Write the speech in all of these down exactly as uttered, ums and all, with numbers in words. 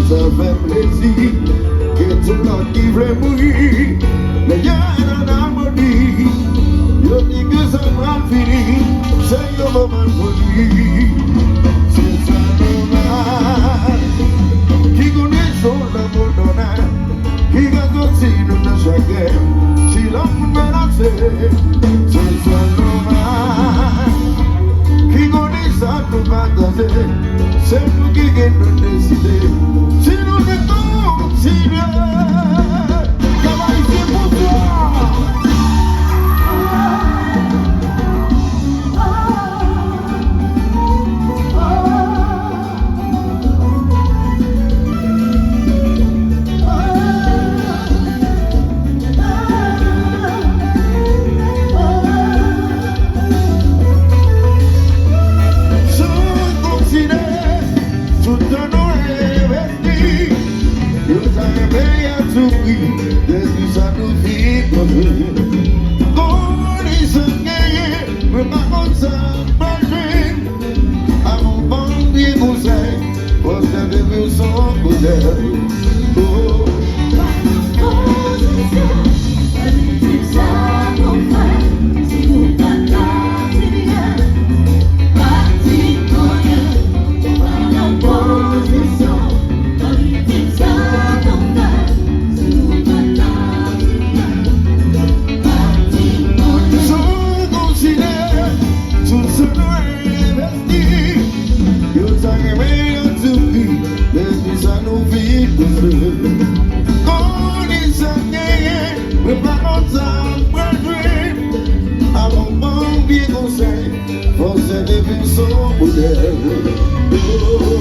Sa fè plezi, gen tout lòt ki vle mouri, men y a nan amoni. Yo di ke sa pral fini, se yon moman foli. Se sa nòmal, ki konnen son lanmou dona, ki ka soti nou nan chagren, si lanmou menase. Se sa nòmal, ki konnen sa nou pataje. Se nou ki gen pou deside si nou te kontinye. Travay se pouvwa. Sou kontinye, tout tan nou envesti, yo ta renmen a tou pri, depi sa nou fin kontre. Konnen sa genyen, mwen pa konn sa mwen jwenn. Avan w ban m vye konsèy, fò w sèvi m yon son modèl. Oh. Sou kontinye, tout sa nou envesti, yo ta renmen a tou pri, depi sa nou fin kontre. Konnen sa genyen, mwen pa konn sa mwen jwenn. Avan w ban m vye konsèy, fò w sèvi m son modèl. Oh.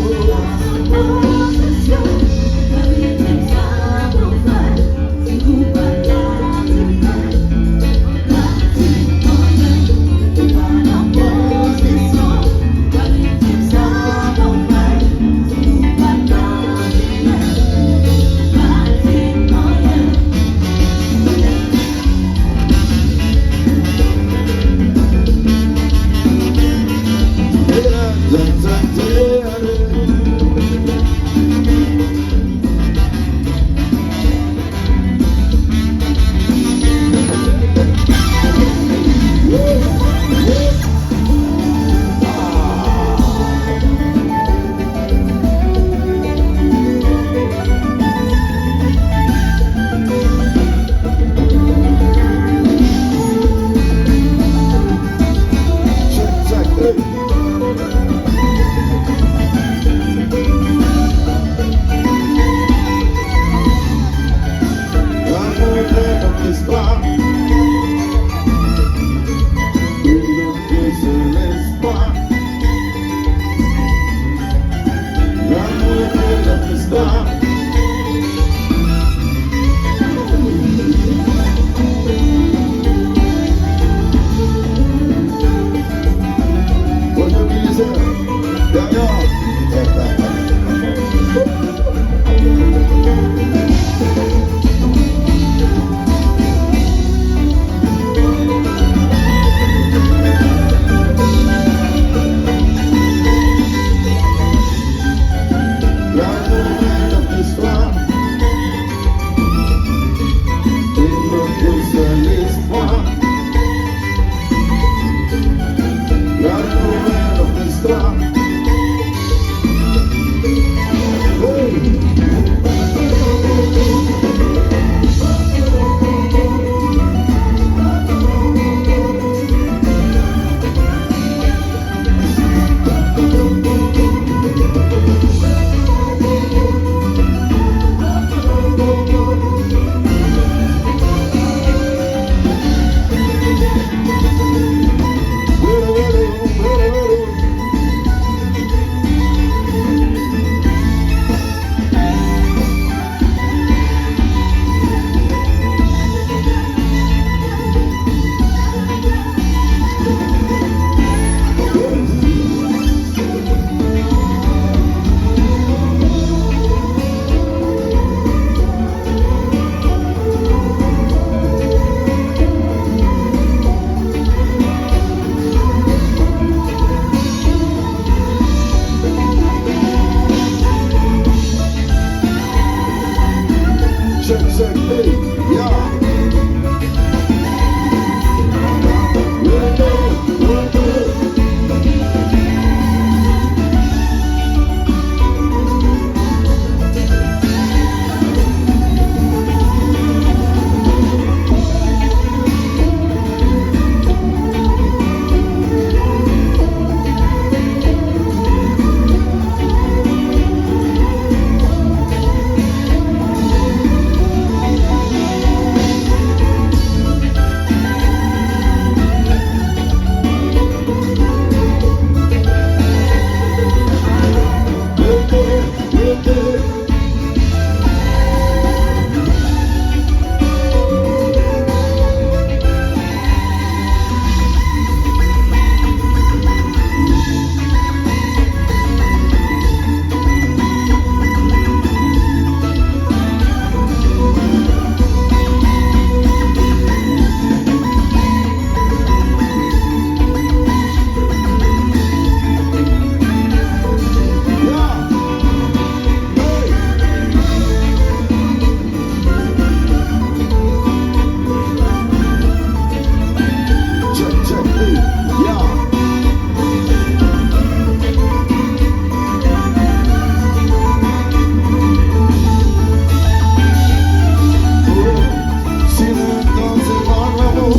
Si nou danse pa lanmou,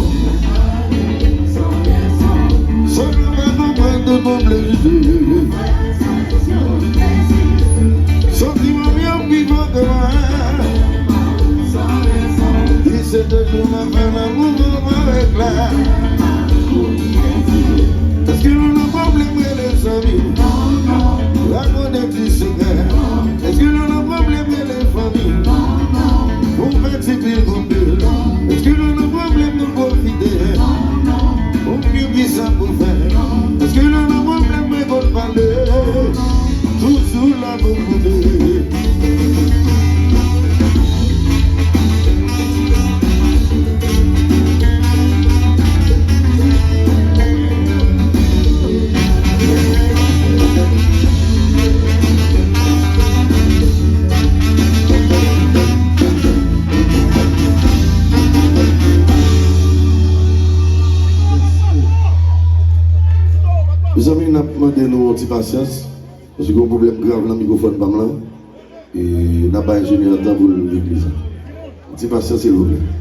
sa nou pa konprann tout moun vle viv. Santiman m yo pi fò ke mwen. Di se de jou m ap fè lanmou pou mwen règle. Èske nou nan pwoblèm rele zanmi? Rakonte ti sekrè. Èske nou nan pwoblèm rele fanmi? Pou fè ti pil konpil. Èske nou nan pwoblèm nou pwofite? Ou gen kisa pou fè? Èske nou nan pwoblèm mwen konn pale? Toujou la pou koute. Mezanmi, n ap mande nou yon ti pasyans, paske gen yon pwoblèm grav nan mikwofòn pa m lan. E n ap bay enjenyè a tan pou l regle sa. Yon ti pasyans, silvouplè.